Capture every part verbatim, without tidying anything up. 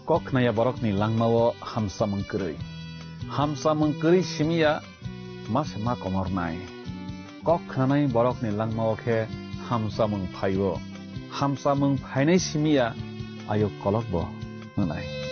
Kok khnaya borokni langmao hamsamung kwrwi. Hamsamung kwrwi simiya ma se ma komornai. Kok khnanai borokni langmao khe hamsamung phaio. Hamsamung phainai simiya ayuk kolokbo wngnai.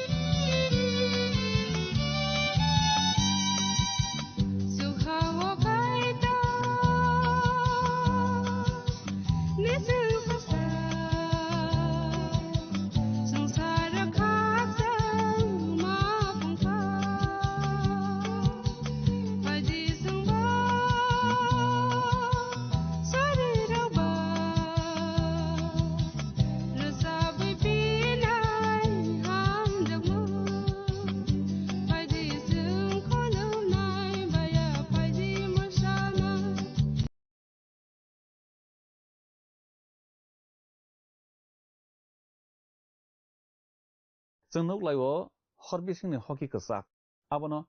Chwng nuk lai-o hor bisingni hoki kwchak. Abono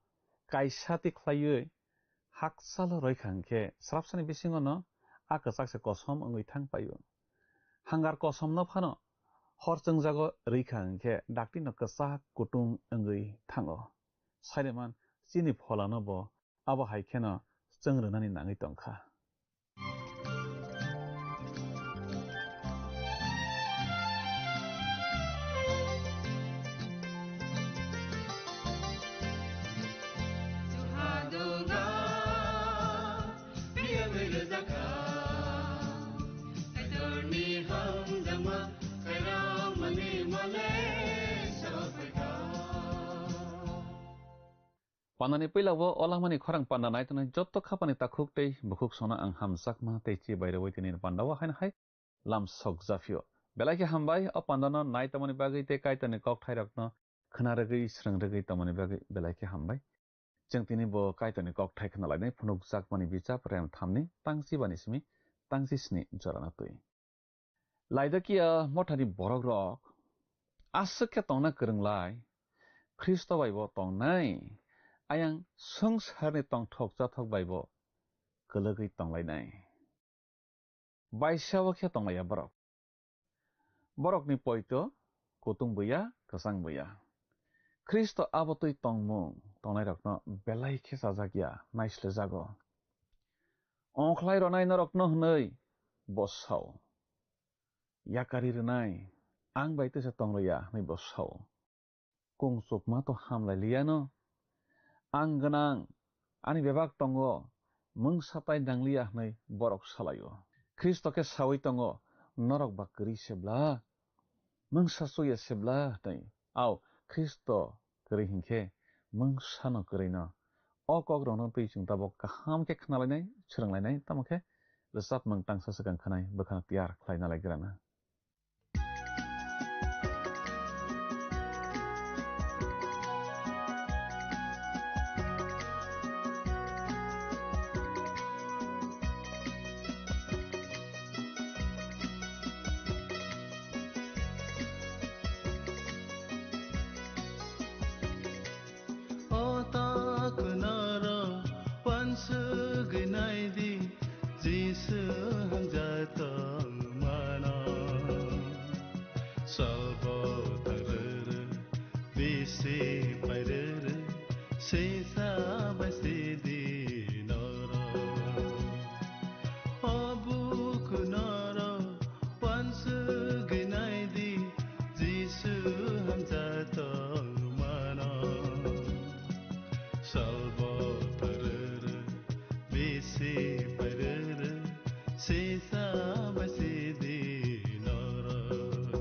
kaisa twi khlaiwi hakchalo roikha hwnkhe, swrapsani bisingono a kwchak se kosom wngwi thang paio. Hangar kosomno phano hor chwngjago rikha hwnkhe, daktino kwchak kutung wngwi thango. Saireman chini pholano bo abo hai kheno chwng rwnani nangwi tongkha. Pandani puila o o langmani khorang panda naitongnai jotto khapani takhuk tei bukhuk songno ang hamjakma tei chibai rwui tini pandao haino hai lam sok japhio. Belai khe hambai o pandano naitomani bagwi tei Kaitorni kokthairokno khna rwgwi, srwng rwgwi tongmani bagwi belai khe hambai. Chwng tini bo Kaitorni kokthai khna lainai phunukjakmani bichap rem thamni tangchi bani simi tangchi sni jorano twi. Laodikia mothani borokrok aswk khe tongna kwrwng lai, Khristo bai bo tongnai, ayang swngcharni tongthok chathok bai bo kwlwgwi tonglainai. Baisao khe tonglaiya borok. Borokni poito kutung buya, kwchang buya. Khristo abo twi tongmung tongnairokno belai khe chajakya, naislejago. Ongkhlai rwnai norokno hwnwi bo sao. Yakari rwnai, ang bai tesa tong rwya hwnwi bo sao. Kung chukma to hamlai liyano. Ang gwnang, ani bebak tongo, mungsa tai nangliya hwnwi borok salaio. Khristo khe saui tongo, norok ba kwrwi se bla? Mungsa chuya se bla hwnwi. Ao, Khristo kwrwi hinkhe mungsano kwrwino. O kokrokno twi chwng tabok kaham khe khnalainai, swrwnglainai, tamo khe rwchapmung tangsa swkang khanai bwkhano tiyar khlaina lai grana. O takhunaro wansugwi naidi, Jisu hamjak tongmano. Salbo thangrwrwk, bisi phairwrwk, sisa bai sidi norok. O bukhunorok wansugwi naidi, Jisu hamjak tongmano. Salbo thangrwrwk, bisi phairwrwk, sisa bai sidi norok.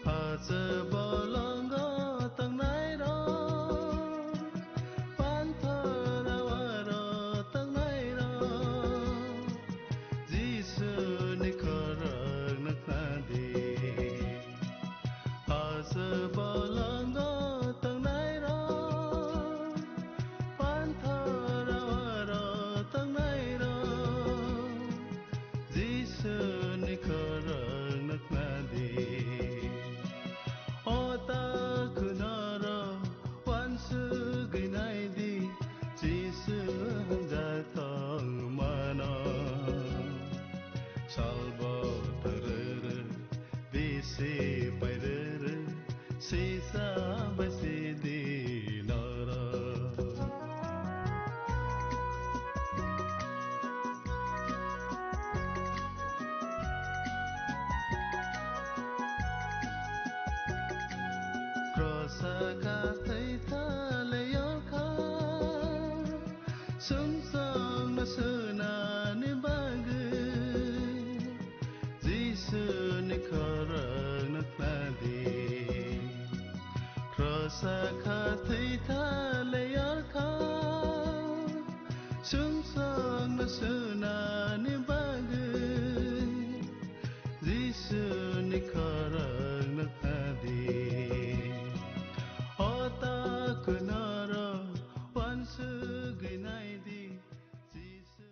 Hache bolongo tongnairok, panthor awaro tongnairok, Jisuni khorang nuknadi. Hache bolongo tongnairok, panthor awaro tongnairok, Jisuni khorang nuknadi. O takhunaro wansugwi naidi, Jis Sungsongno swnani bagwi Jisuni khorokno khnadi. Krosa kha thwi tha leyar kha. Sungsongno swnani bagwi Jisuni khorokno khnadi. O takhunaro wansugwi naidi, Jisu.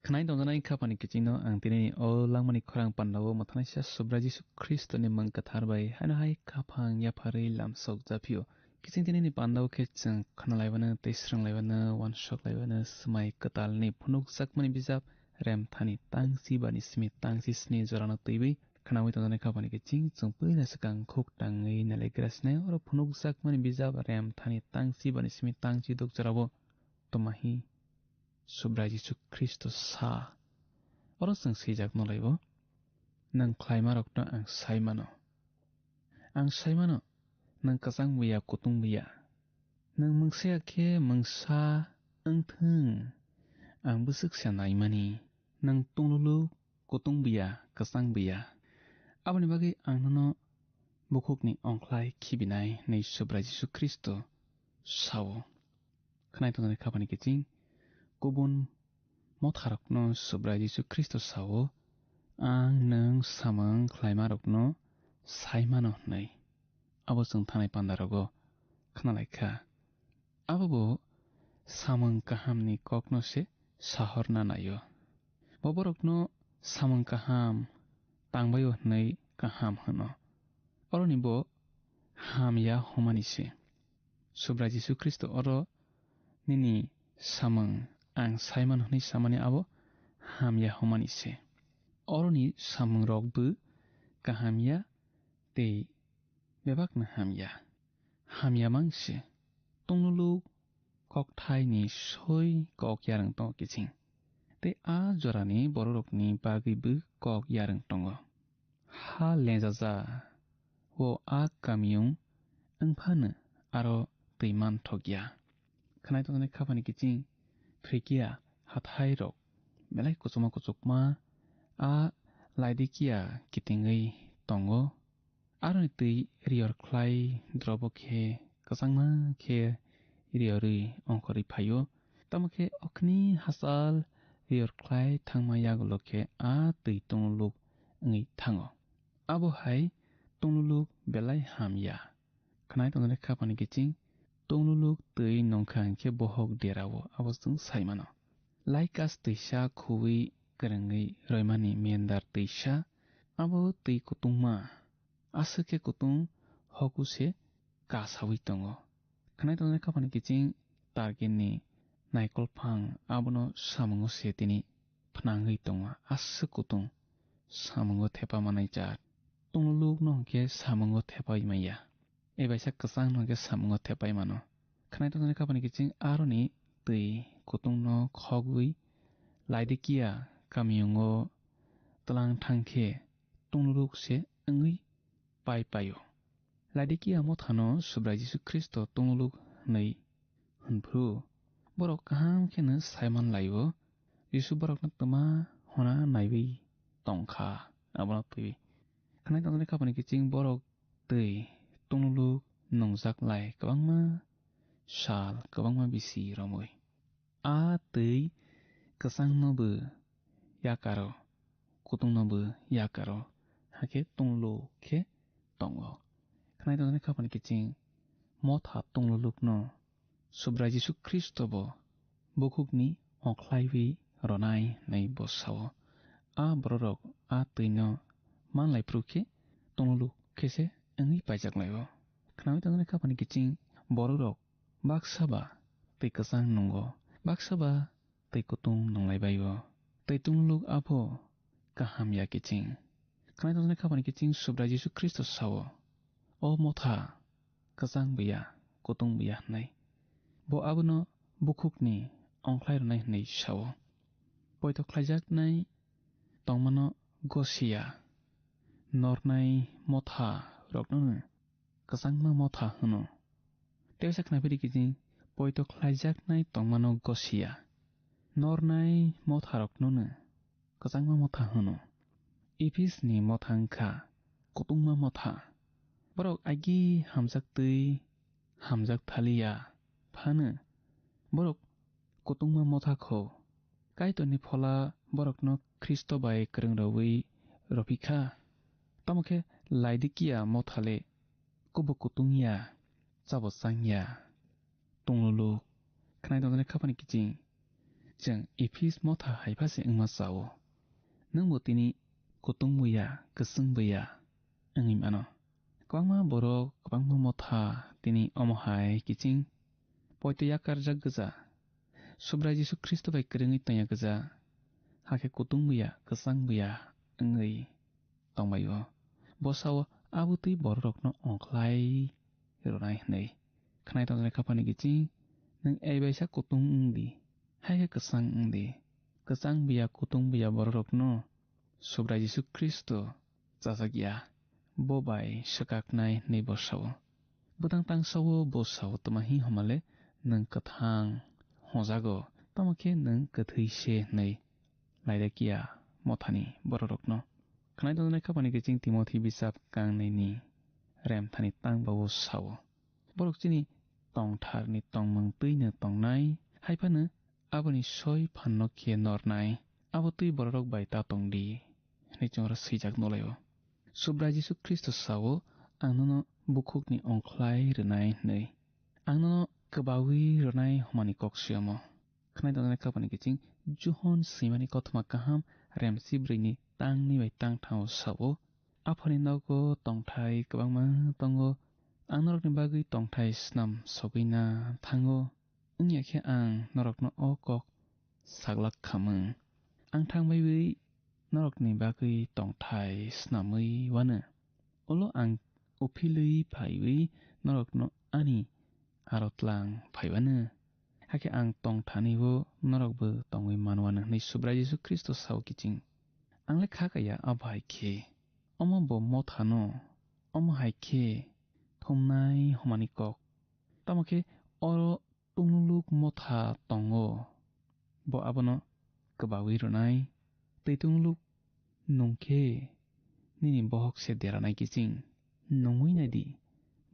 Khwnai tongjaknai khaphani kichingno ang tini o langmani khorang pandao mwthanaisa Subrai Jisu Khristoni mung kwthar bai haino hai khaphang yapharwi lamsok japhio. Kiching tinini pandao khe chwng khwnalaibano tei swrwnglaibano, uansoklaibano swmai kwtalni phunukjakmani bijap Remthani tangchi bani simi tangchi sni jorano twiwi khwnawi tongjaknai khaphani kiching chwng puila swkang khuk tangwi nailaikra sinai oro phunukjakmani bijap Remthani tangchi bani simi tangchi duk jorao twmahi Subrai Jisu Khristo sa. Oro chwng swijak nolaibo, "Nwng khlaimarokno ang sai mano. Ang sai mano, nwng kwchang buya, kutung buya. Nwng mungsa ya khe mungsa wng thung, ang bwswk se naimani. Nwng tungluluk, kutung buya, kwchang buya. Aboni bagwi ang nono bukhukni ongkhlai khibinai," hwnwi Subrai Jisu Khristo sao. Khwnai tongjaknai khaphani kiching kubun motharokno Subrai Jisu Khristo sao, "Ang nwng samung khlaimarokno sai mano," hwnwi. Abo chwng thanai pandarogo khwnalaikha. Abo bo samung kahamni kokno se sahorna naio. Bo borokno samung kaham tangbaio hwnwi kaham hwno. Oroni bo hamya hwnmani se. Subrai Jisu Khristo oro nini samung ang sai mano hwnwi samani abo hamya hwnmani se. Oroni samungrok bo kaham ya tei bebakno hamya. Hamya mang se. Tungluluk kokthaini soi kok yarwng tongo kiching. Tei a jorani bororokni bagwi bo kok yarwng tongo. Ha lenjaja o a kamiyung wngphano aro twi manthok ya. Khwnai tongjaknai khaphani kiching Phrigia hathairok belai kuchukma kuchukma a Laodikia kitingwi tongo. Aroni twi riyor khlai drobo khe kwchangma khe riyorwi ongkhorwi phaio. Tamo khe okni hachal riyor khlai thangma yagulo khe a twi tungluluk wngwi thango. Abo hai tungluluk belai ham ya. Khwnai tongjaknai khaphani kiching tungluluk twi nongkha hinkhe bohok derao, abo chwng sai mano. Laikas twisa khuwi kwrwngwi roimani mendar twisa, abo twi kutungma, aswk khe kutung hoku se kasawi tongo. Khwnai tongjaknai khaphani kiching tarkini naikolphang abono samungo se tini phnangwi tongo, aswk kutung samungo thepa manai cha. Tunglulukno hinkhe samungo thepai manya. Ebaisa kwchangno hinkhe samungo thepai mano. Khwnai tongjaknai khaphani kiching aroni twi kutungno khogwi Laodikia kamiyungo tlang thangkhe tungluluk se wngwi pai paio. Laodikia mothano Subrai Jisu Khristo tungluluk hwnwi hwnphru borok kaham kheno saiman laio. Jisu borokno twma hona naiwi tongkha, abono twiwi. Khwnai tongjaknai khaphani kiching borok twi tungluluk nungjak lai kwbangma sal, kwbangma bisi romwi. A twi kwchangno bo yakaro, kutungno bo yakaro, hakhe tungluluk khe tongo. Khwnai tongjaknai khaphani kiching motha tunglulukno Subrai Jisu Khristo bo bukhukni ongkhlaiwi ronai hwnwi bo sao. A bororok a twino manlai phru khe tungluluk khe se wngwi paijak laio. Khnaui tongjaknai khaphani kiching bororok baksa ba twi kwchang nungo, baksa ba twi kutung nunglai baio. Twi tungluluk abo kaham ya kiching. Khnaui tongjaknai khaphani kiching Subrai Jisu Khristo sao, "O motha, kwchang buya, kutung buya," hwnwi. Bo abono bukhukni ongkhlai rwnai hwnwi sao. Poito khlaijaknai tongmano gosiya, nornai motha rokno kwchangma motha hwno. Teisa khnaphiri kiching poito khlaijaknai tongmano gosiya, Nornai motharoknono kwchangma motha hwno. Ephes ni motha wngkha kutungma motha. Borok agi hamjak twi hamjak thaliya phano borok kutungma motha kho. Kaitorni phola borokno Khristo bai kwrwng rwui rwphi kha. Tamo khe Laodikia motha le kubuk kutung ya, chabo chang ya, tungluluk, khnai tongjaknai khaphani kiching. Chwng Ephes motha hai pha se wngma chao. Nwng bo tini kutung bo ya, kwchwng bo ya wngwi mano. Kwbangma borok, kwbangma motha tini omo hai kiching poito yakarjak gwja. Subrai Jisu Khristo bai kwrwngwi tongya gwja. Hakhe kutung bo ya, kwchang bo ya wngwi tongbaio. Bwsao abo twi bororokno ongkhlai rwnai hwnwi. Khnai tongjaknai khaphani kiching, nwng ei baisa kutung wng di, hai khe kwchang wng di. Kwchang biya kutung biya bororokno Subrai Jisu Khristo chajak ya, bo bai swkaknai hwnwi bwsao. Bwtang tangsao bwsao twma hi homale nwng kwthang hwnjago, tamo khe nwng kwthwi se hwnwi Laodikia mothani bororokno. Khnai tongjaknai khaphani kiching Timothi bisap kangnini rem thani tang bao sao. Borok chini tongtharni tongmung twino tongnai, hai phano aboni soi phanno khe nornai, abo twi bororok bai ta tong di, hwnwi chwng oro swijak nukhlaio. Subrai Jisu Khristo sao, "Ang nono bukhukni ongkhlai rwnai," hwnwi. "Ang nono kwbaui rwnai," hwnmani kok swi omo. Khnai tongjaknai khaphani kiching Johon swimani kothoma kaham remsi brwini tangni bai tangthao sao, "Aphani nogo tongthai kwbangma tongo, ang norokni bagwi tongthai snam sogwi na thango, wngya khe ang norokno o kok saglak khamung. Ang thangbaiwi norokni bagwi tongthai snamwi wano. Ulo ang uphilwi phaiwi norokno ani aro tlang phaiwano. Hakhe ang tongthani-o norokbo tongwi manwano," hwnwi Subrai Jisu Khristo sao kiching. Ang le kha kaya abo hai khe. Omo bo mothano, omo hai khe thumnai hwnmani kok. Tamo khe oro tungluluk motha tongo. Bo abono kwbaui rwnai. Twi tungluluk nung khe nini bohok se deranai kiching. Nungwi nai di,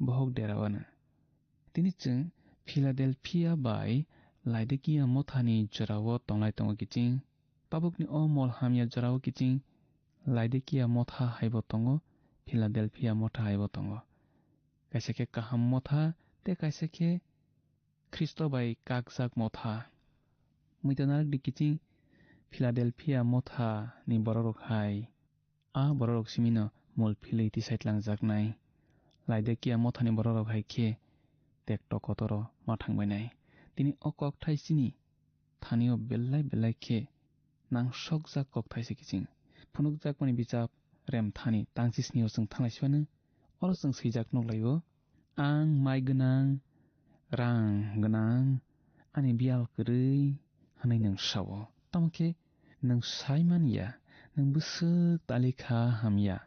bohok derawano. Tini chwng Philadelphia bai Laodikia mothani jorao tonglai tongo kiching. Tabukni o mol hamya jorao kiching Laodikia motha haibo tongo, Philadelphia motha haibo tongo. Kaisa khe kaham motha, tei kaisa khe Khristo bai kakjak motha. Muitu narwk di kiching Philadelphia motha ni bororok hai. A bororok simino mol philwi tisai tlangjaknai. Laodikia mothani bororok hai khe tekto kotoro ma thangbainai. Tini o kokthai chini thanio belai belai khe nangsokjak kokthai se kiching. Phunukjakmani bichap rem thani tangchisnio chwng thanglai sibano. Oro chwng swijak nuklaio, "Ang mai gwnang, rang gwnang, ani biyal kwrwi," hwnwi nwng sao. Tamo khe nwng sai man ya, nwng bwswk talikha hamya,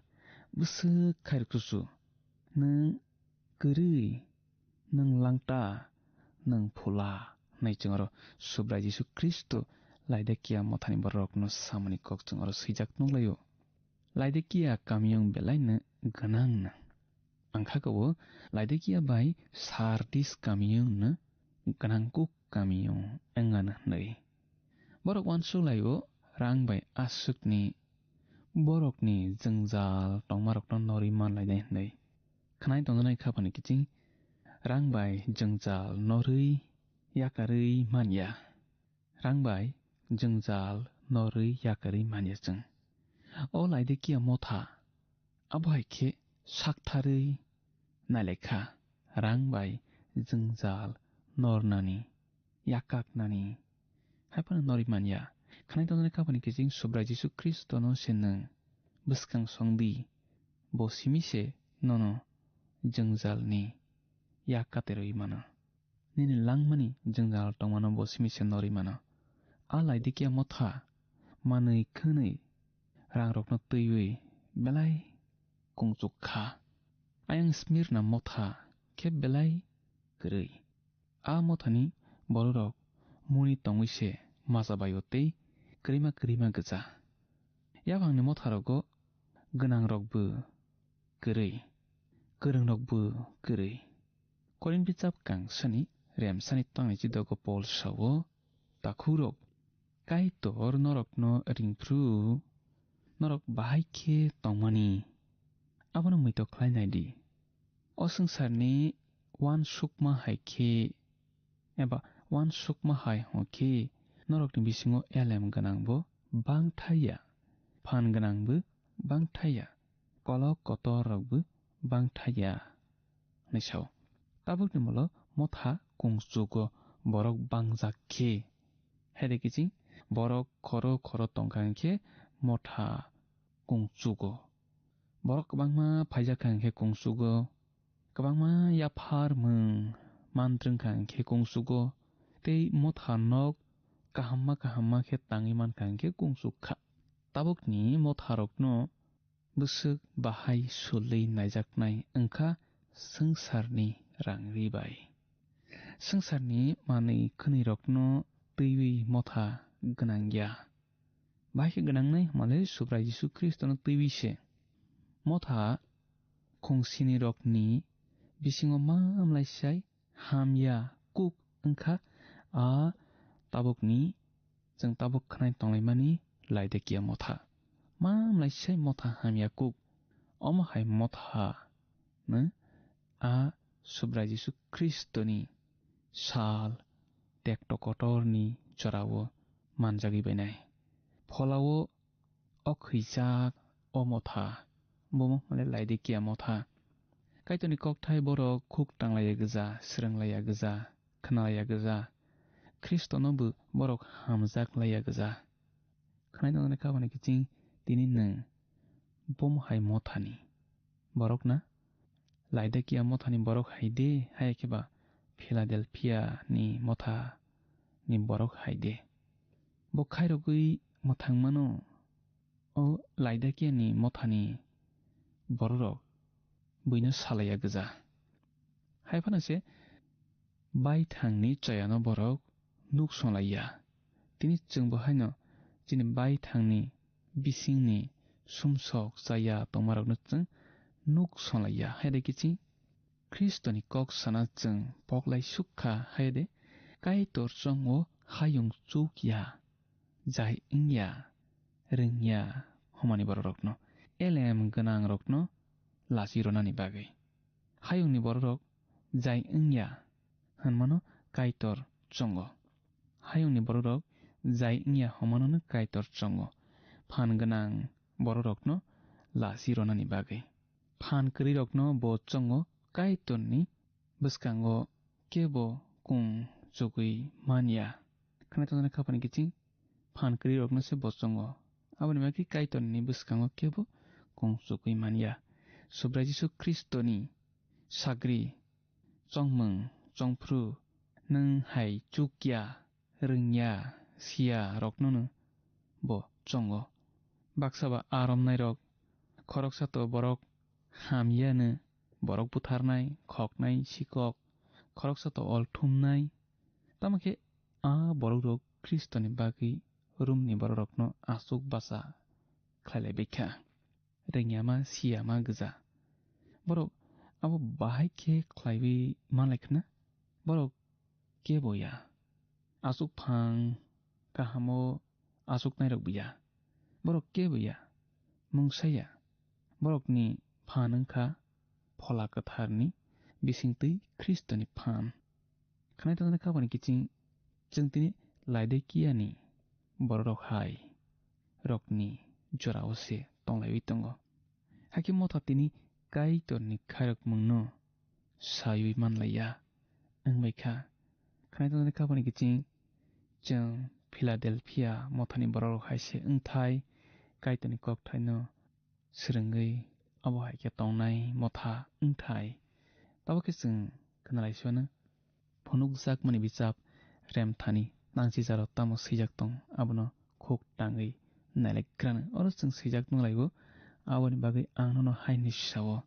bwswk khairokchuchu, nwng kwrwi, nwng langta, nwng phula, hwnwi chwng oro Subrai Jisu Khristo Laodikia mothani bororokno samani kok chwng oro swijak nuklaio. Laodikia kamiyung belaino gwnangno. Ang kha kabo Laodikia bai Sardis kamiyungno gwnang kuk kamiyung wngano hwnwi. Borok uansuk laio rang bai aswkni borokni jwngjal tongmarokno norwi man lainai hwnwi. Khnai tongjaknai khaphani kiching rang bai jwngjal norwi yakarwi man ya. Rang bai jwngjal norwi yakarwi man ya chwng. O Laodikia motha abo hai khe saktharwi nai lai kha, rang bai jwngjal nornani, yakaknani hai phano norwi man ya. Khnai tongjaknai khaphani kiching Subrai Jisu Khristono se nwng bwskang song di, bo simi se nono jwngjalni yak katerwi mano. Nini langmani jwngjal tongmano bo simi se norwi mano. A Laodikia motha manwi khwnwi rangrokno twiwi belai kungchuk kha. Ayang Smirna motha khe belai kwrwi. A mothani bororok muni tongwi se masa bai-o tei kwrwima kwrwima gwja. Yaphangni motharogo gwnangrokbo kwrwi, kwrwngrokbo kwrwi. Korinth bichap kangsani remsani tangni chidogo Pol sao, takhukrok, Kaitor norokno ring phru norok bahai khe tongmani. Abono muitok khlai nai di. O swngcharni uansukma hai khe eba uansukma hai hwn khe norokni bisingo elem gwnangbo bangthai ya, phan gwnangbo bangthai ya, kolok kotorrokbo bangthai ya, hwnwi sao. Tabukni molo motha kungchugo borok bangjak khe, hai de kiching borok khoro khoro tongkha hwn khe motha kungchugo. Borok kwbangma phaijak kha hwn khe kungchugo. Kwbangma yaphar mwng mantrwng kha hwn khe kungchugo. Tei motha nok kahamma kahamma khe tangwi man kha hwn khe kungchuk kha. Tabukni motharokno bwswk bahai sulwi naijaknai wngkha swngcharni rang ri bai. Swngcharni manwi khwnwirokno twiwi motha gwnang ya. Bahai khe gwnangnai hwnmale Subrai Jisu Khristono twiwi se. Motha khungsinirokni bisingo ma mlaisai hamya kuk wngkha a tabukni, chwng tabuk khwnai tonglaimani Laodikia motha. Ma mlaisai motha hamya kuk. Omo hai motha no a Subrai Jisu Khristoni sal tekto kotorni jorao manjagwi bainai. Pholao o khwijak o motha, bomo hwnmale Laodikia motha. Kaitorni kokthai borok khuk tanglaiya gwja, swrwnglaiya gwja, khwnalaiya gwja. Khristono bo borok hamjak laiya gwja. Khwnai tongmani kabani kiching tini nwng bomo hai mothani borok na? Laodikia mothani borok hai de, hai khe ba Philadelphia ni motha ni borok hai de? Bo khairogwi mwthang mano, o Laodikia ni mothani bororok buino salaiya gwja. Hai phano se baithangni chayano borok nuk songlaiya. Tini chwngbo haino chini baithangni bisingni sumsok chaya tongmarokno chwng nuk songlaiya. Hai de kiching Khristoni kok sana chwng poklai suk kha, hai de Kaitor chongo hayung chuk ya, jai wng ya, rwng ya, homani bororokno, elem gwnangrokno lachi rwnani bagwi. Hayungni bororok jai wng ya hwnmano Kaitor chongo. Hayungni bororok jai wng ya hwnmanono Kaitor chongo. Phan gwnang bororokno lachi rwnani bagwi. Phan kwrwirokno bo chongo Kaitorni bwskango kebo kung chugwi man ya. Khwnai tongjaknai khapani kiching phan kwrwirokno se bo chongo. Aboni bagwi Kaitorni bwskango kebo kung chugwi man ya. Subrai Jisu Khristoni sagri chongmung chongphru nwng hai chuk ya, rwng ya, si ya roknono bo chongo. Baksa ba a romnairok, khoroksa to borok ham ya no, borok butharnai, khoknai, sikok, khoroksa to ol thumnai. Tamo khe a borokrok Khristoni bagwi Romni borokrokno aswk bacha khlai lai baikha. Rwngya ma, siya ma gwja. Borok abo bahai khe khlaiwi man lai khna? Borok kebo ya. Aswk phang kahamo aswk nairok bo ya. Borok kebo ya. Mungsa ya. Borokni phan wngkha Phola Kwtharni bisingtwi Khristoni phan. Khwnai tongjaknai khapani kiching chwng tini Laodikiyani bororok hai rokni jorao se tonglaiwi tongo. Hakhe motha tini Kaitorni khairokmungno saiwi manlaiya wngbai kha. Khwnai tongjaknai khapani kiching chwng Philadelphia mothani bororok hai se wngthai Kaitorni kokthaino swrwngwi abo hai khe tongnai motha wngthai. Tabo khe chwng khwnalai sio no phunukjakmani bichap remthani nangchijaro tamo swijak tong abono khuk tangwi nailaikrano. Oro chwng swijak nunglaibo aboni bagwi ang nono hai hinwi sao,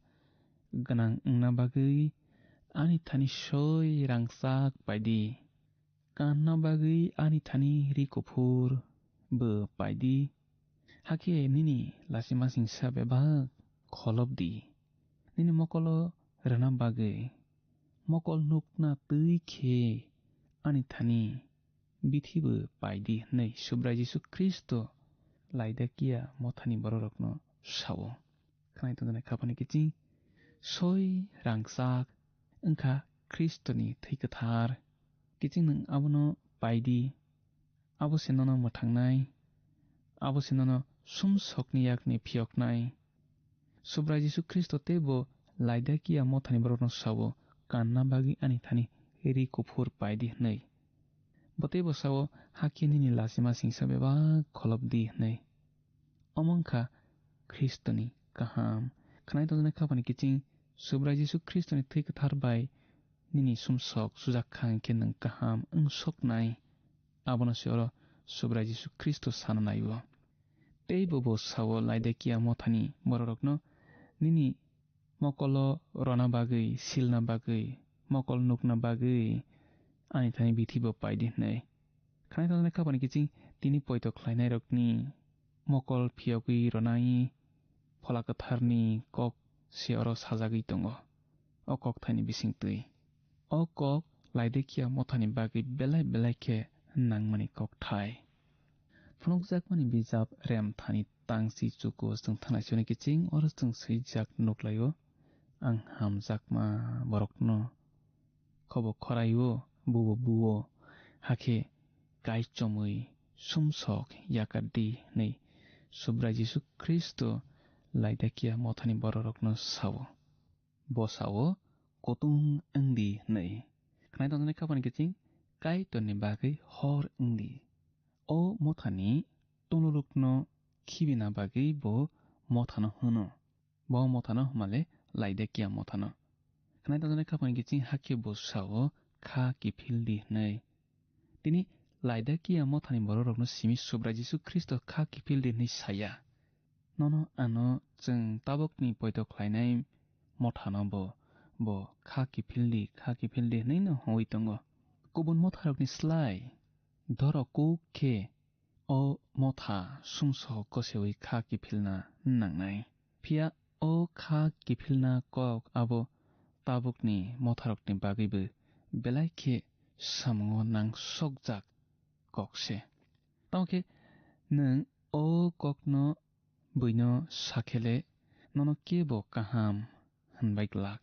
gwnang wngna bagwi ani thani soi rangchak paidi. kanna bagwi ani thani ri kuphur bo pai di, hakhe nini lachimasingsa bebak kholop di. Nini mokolo rwna bagwi mokol nukna twi khe ani thani bithi bo pai di hwnwi Subrai Jisu Khristo Laodikia mothani bororokno sao. Khwnai tongjaknai khaphani kiching soi rangchak wngkha Khristoni thwi kwthar. Kiching nwng abono pai di, abo se nono mwthangnai, abo se nono sumsokni yakni phiyoknai. Subrai Jisu Khristo teibo Laodikia mothani borokno sao, "Kanna bagwi ani thani ri kuphur pai di," hwnwi. Bo teibo sao, "Hakhe nini lachimasingsa bebak kholop di," hwnwi. Omo wngkha Khristoni kaham. Khwnai tongjaknai khaphani kiching Subrai Jisu Khristoni thwi kwthar bai nini sumsok sujak kha hwnkhe nwng kaham wng soknai. Abono se oro Subrai Jisu Khristo sana nai-o. Teibo bo sao Laodikia mothani bororokno, "Nini mokolo rwna bagwi, silna bagwi, mokol nukna bagwi ani thani bithi bo pai di," hwnwi. Khwnai tongjaknai khaphani kiching tini poito khlainairokni mokol phiyogwi rwnai Phola Kwtharni kok se oro sajagwi tongo, o kokthaini bisingtwi. O kok Laodikia mothani bagwi belai belai khe nangmani kokthai. Phunukjakmani bijap Rem Thani tangsi chuku chwng thanai soni kiching oro chwng swijak nuklaio, "Ang hamjakma borokno khobo khoraio, bubo buo, hakhe kaichomwi sumsok yakar di," hwnwi Subrai Jisu Khristo Laodikia mothani bororokno sao. Bo sao, "Kutung wng di," hwnwi. Khwnai tongjaknai khaphani kiching Kaitorni bagwi hor wng di. O mothani tonglokrokno khibina bagwi bo mothano hwno. Bo mothano hwnmale Laodikia mothano. Khwnai tongjaknai khaphani kiching hakhe bo sao, "Kha kiphil di," hwnwi. Tini Laodikia mothani bororokno simi Subrai Jisu Khristo kha kiphil di hwnwi saya. Nono ano chwng tabukni poito khlainai mothano bo, bo kha kiphil di, kha kiphil di hwnwi no hwnwi tongo. Kubun motharokni slai doro kuk khe o motha sumsok gosewi kha kiphilna nangnai. Phiya o kha kiphilna kok abo tabukni motharokni bagwibo belai khe samungo nangsokjak kok se. Tamo khe nwng o kokno buino sakhele nono kebo kaham hwnbai glak.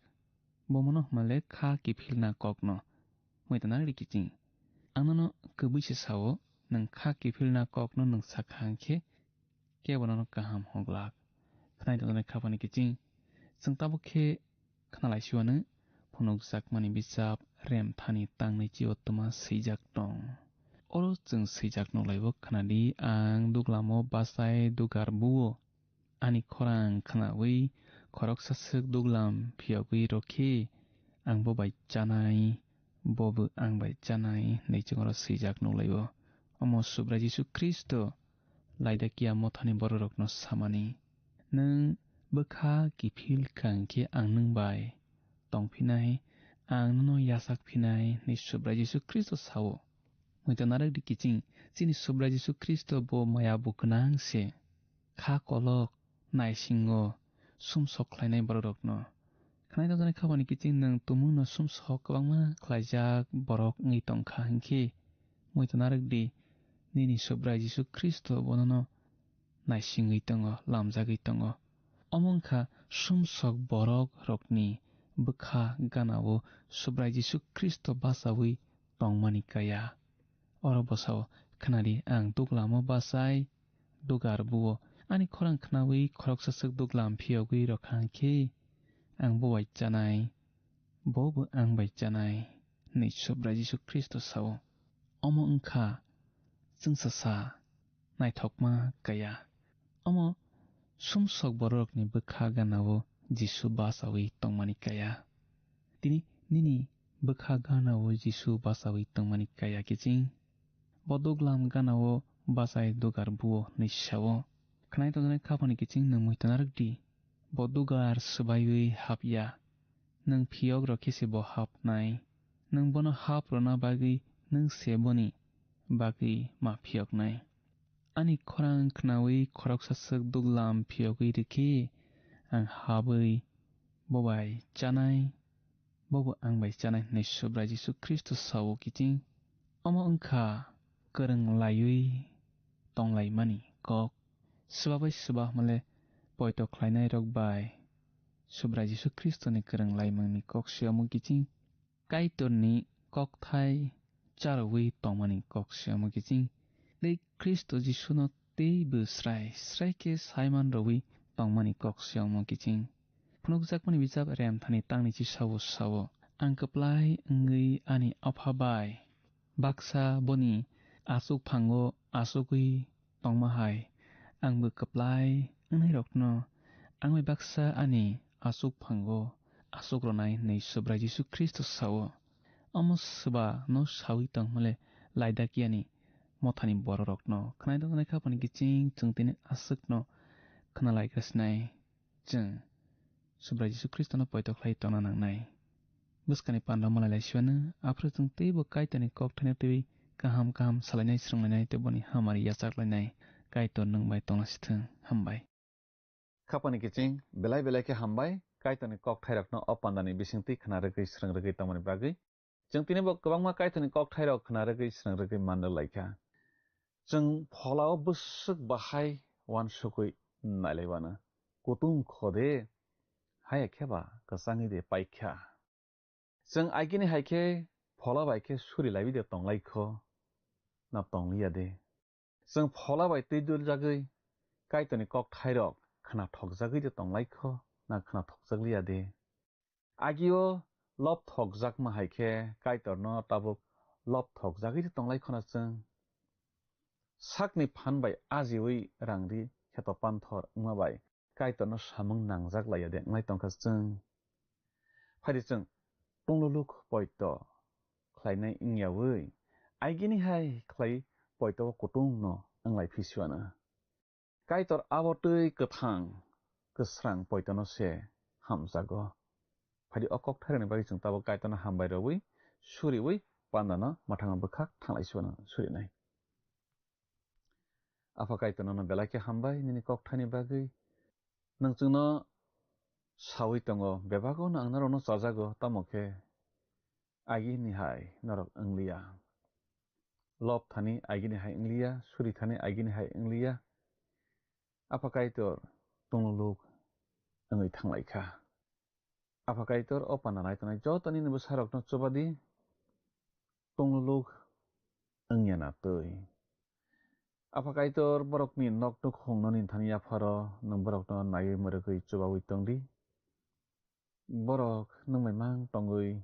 Bomono hwnmale kha kiphilna kokno. Muitanardi kiching. Ang nono kwbwi se sao, nwng kha kiphilna kokno nwng sakha hwnkhe kebo nono kaham hwnglak. Khwnai tongjaknai khaphani kiching. Chwng tabuk khe khnalaisiwano phunukjakmani bijap Rem Thani tangnwi chio twma swijak tong. Oro chwng swijak nuklaio, khwnadi, "Ang duglamo bachai dugar buo. Ani khorang khnawi khoroksa swk duglam phiyogwi rwkhe ang bo bai chanai, bobo ang bai chanai," hwnwi chwng oro swijak nuklaio. Omo Subrai Jisu Khristo Laodikia mothani bororokno samani, "Nwng bwkha kiphil kha hwnkhe ang nwng bai tongphinai, ang nono yachak phinai," hwnwi Subrai Jisu Khristo sao. Muitanardi kiching, chini Subrai Jisu Khristo bo maya bo gwnang se. Kha kolok naisingo sumsok khlainai bororokno. Khwnai tongjaknai khaphani kiching nwng tumungno sumsok kwbangma khlaijak borok wngwi tongkha hwnkhe, muitanardi nini Subrai Jisu Khristo bonono naisingwi tongo, lamjagwi tongo. Omo wngkha sumsok borok rokni bwkha ganao Subrai Jisu Khristo bachawi tongmani kaya. Oro bwsao khnadi, "Ang duglamo bachai dugar buo. Ani khorang khnawi khoroksa swk duglam phiyogwi rwkha hwnkhe ang bo bai chanai, bobo ang bai chanai," hwnwi Subrai Jisu Khristo sao. Omo wngkha chwngsasa naithokma kaya. Omo sumsok bororokni bwkha ganao Jisu bachawi tongmani kaya. Tini nini bwkha ganao Jisu bachawi tongmani kaya kiching. Bo duglam ganao bachai dugar buo hwnwi sao. Khwnai tongjaknai khaphani kiching nwng muitanarwkdi. Bo dugar swbaiwi hapya. Nwng phiyok rwkhe se bo hapnai. Nwng bono hap rwna bagwi nwng se boni bagwi ma phiyoknai. Ani khorang khnaui khoroksa swk duglam phiyogwi rwkhe, ang habwi bo bai chanai, bobo ang bai chanai hwnwi Subrai Jisu Khristo sao kiching. Omo wngkha kwrwng laiwi tonglaimani kok. Swba bai swba hwnle poito khlainairok bai Subrai Jisu Khristoni kwrwng laimungni kok se omo kiching. Kaitorni kokthai charwi tongmani kok se omo kiching. Tei Khristo Jisuno teibo srai srai khe saiman rwui tongmani kok se omo kiching. Phunukjakmani bijap Remthani tangni chisao sao, ang kwplai wngwi ani Apha bai baksa boni aswk phango aswkwi tongma hai, angbo kwplai wngnairokno ang bai baksa ani aswk phango aswk rwnai hwnwi Subrai Jisu Khristo sao. Omo swba no saui tong hwnle laidakya ni mothani bororokno khwnai tongjaknai kha phani kiching chwng tini aswkno khwnalaigra sinai. Chwng Subrai Jisu Khristono poito khlai tongna nangnai. Bwskani panda malai lai siwano, aphuru chwng teibo Kaitorni kok thaino twiwi kaham kaham salainai, swrwnglainai tei boni hamari yachaklainai. Kaitor nwng bai tongna sithwng. Hambai. Khapani kiching, belai belai khe hambai, Kaitorni kok thairokno o pandani bisingtwi khna rwgwi, swrwng rwgwi tongmani bagwi. Chwng tini bo kwbangma Kaitorni kok thairok khna rwgwi, swrwng rwgwi man rwlai kha. Chwng pholao bwswk bahai uansukwi nailai uanw. Kutung kho de, haya khe ba kwchangwi de paikha. Chwng agini hai khe phola bai khe suri laiwi de tong lai kho, na tong liya de? Chwng phola bai twi duljagwi Kaitorni kok thairok khna thokjagwi de tong lai kho, na khna thokjak liya de? Agio lob thokjakma hai khe Kaitorno tabuk lob thokjagwi tong lai khwna chwng. Sakni phan bai ajiui rang ri kheto panthor wngma bai Kaitorno samung nangjak laiya de wnglai tong kha chwng. Phaidi chwng tungluluk poito khlainai wngyaui aigini hai khlai poito o kutung no wnglai phisiwano. Kaitor abo twi kwthang, kwsrang poitono se hamjago. Phaidi o kok thairokni bagwi chwng tabuk Kaitorno hambai rwui, suriui, pandano mwthango bwkhak thanglai siwano surinai. Apha Kaitor nono belai khe hambai nini kok thaini bagwi. Nwng chwngno saui tongo, bebago no ang norokno chajago, tamo khe agini hai norok wngliya. Lob thani agini hai wngliya, suri thani agini hai wngliya. Apha Kaitor tungluluk wngwi thanglai kha. Apha Kaitor o panda nai tongnai joto nini bwsarokno chuba di, tungluluk wngya na twi. Apha Kaitor borokni nok nukhungno nini thani yapharo nwng borokno naiwi mwrwgwi chubaui tong di. Borok nwng bai mang tongwi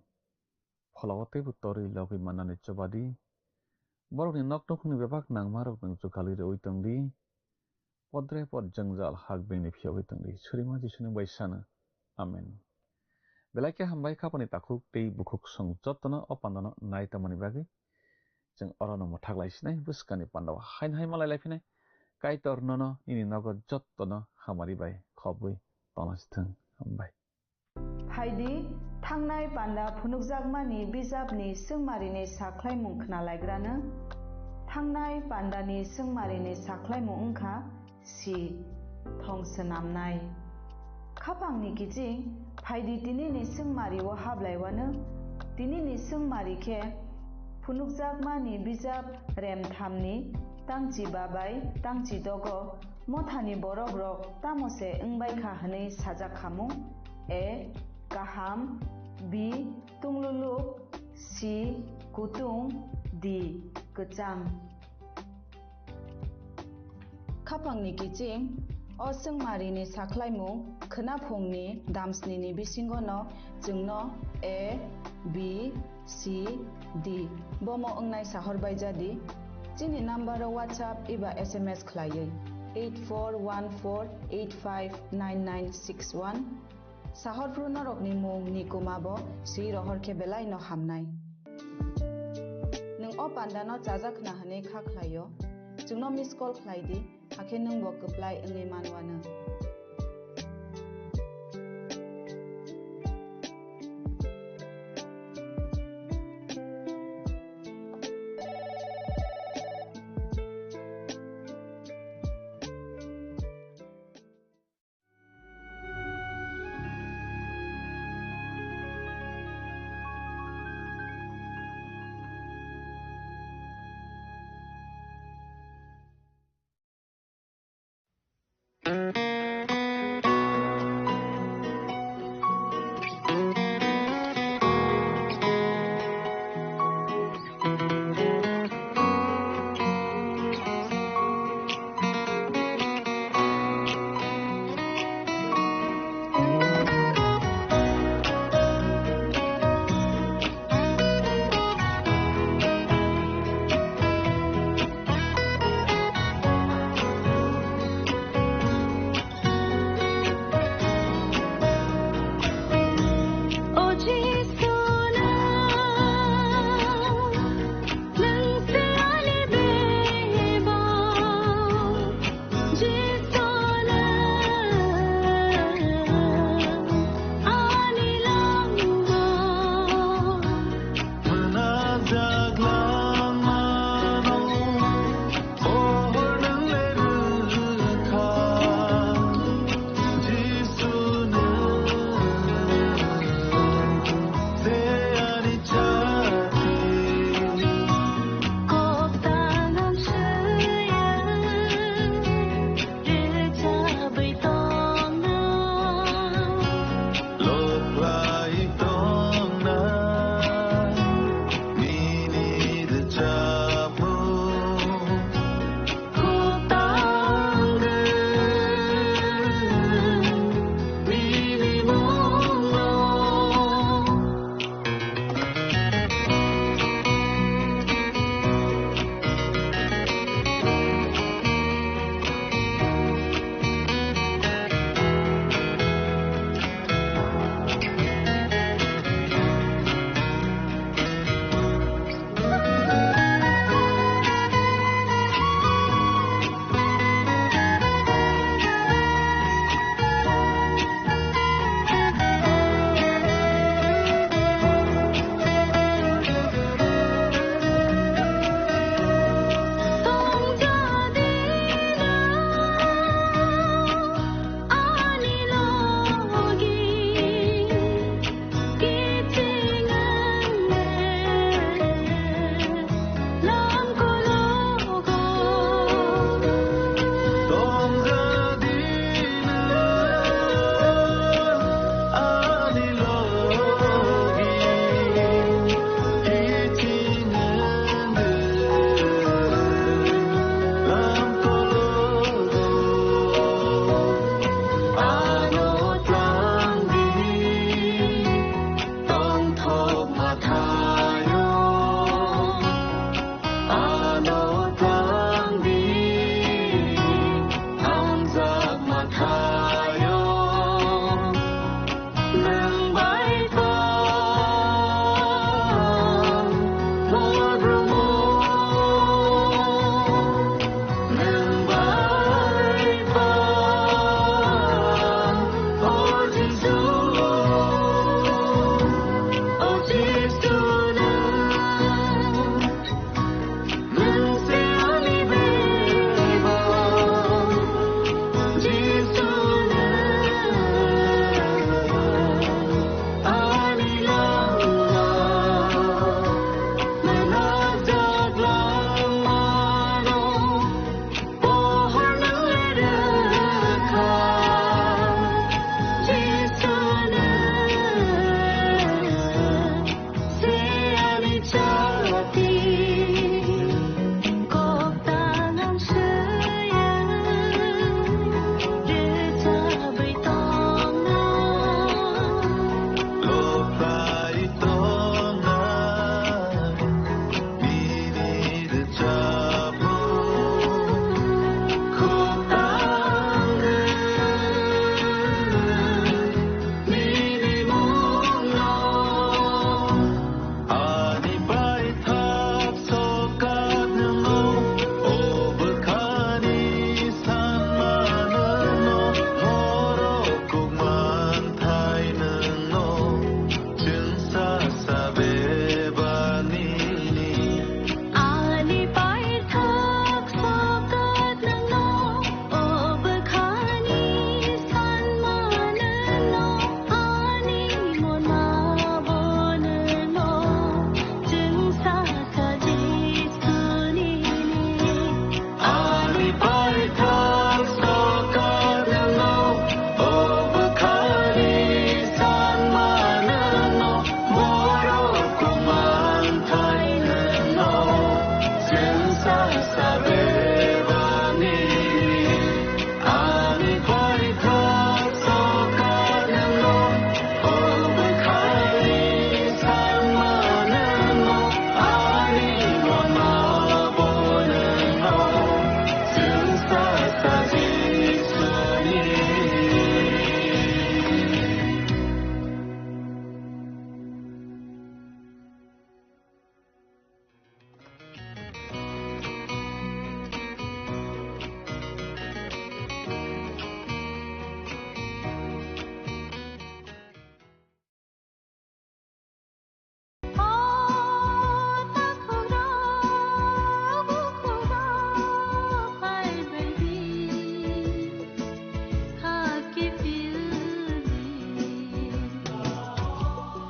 pholao teibo torwi logwi mannani chuba di. Borokni nok nukhungni bebak nangmarok nwng chukalwi rwui tong di. Podre pod jwngjal hak bengni phiyogwi tong di. Surima Jisuni bai sano. Amen. Belai khe hambai khapani takhuk tei bukhuk song jotono o pandano nai tongmani bagwi. Chwng orono mwthak lai sinai bwskangni pandao haino hai malai lai phinai. Kaitor nono nini nogo jotono hamari bai khobwi tongna sithwng. Hambai. Phaidi, thangnai panda phunukjakmani bijapni swngmarini sakhlaimung khnalaigrano. Thangnai pandani swngmarini sakhlaimung wngkha si, thong swnamnai. Khapangni kiching, phaidi tinini swngmario hablaiwano. Tinini swngmari khe phunukjakmani bijap Remthamni tangchi babai tangchi dogo mothani borokrok tamo se wngbai kha hwnwi sajak khamung? A. Kaham. B. Tungluluk. C. Kutung. D. Kwchang. Khapangni kiching, o swngmarini sakhlaimung khwnaphungni damsnini bisingono chwngno A, B, C, D bomo wngnai sahor baijadi. Chini nambaro WhatsApp eba S M S khlaiwi eight four one four eight five nine nine six one. Sahorphru norokni mung ni kuma bo swi rohor khe belai no hamnai. Nwng o panda no chajak khna hwnwi kha khlaio, chwngno miss call khlai di, hakhe nwng bo kwplai wngwi man wano.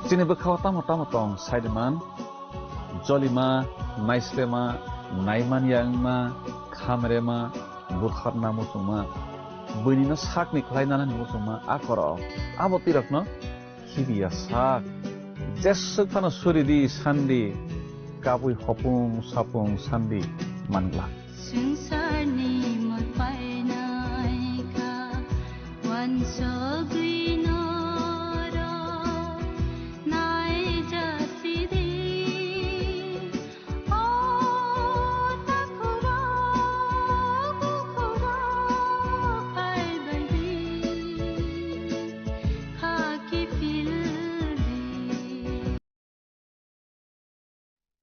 Chini bwkhao tamo tamo tong saidiman, jolima, naislema, naimanya wngma, khamrema, butharna muchungma, buinino sakni khlai nanani muchungma a korok. Abo twirakno khibiya sak. Jeswk phano suridi sandi, kabui hopung sapung sandi manglak. Swngcharni mol painai kha, uansugwi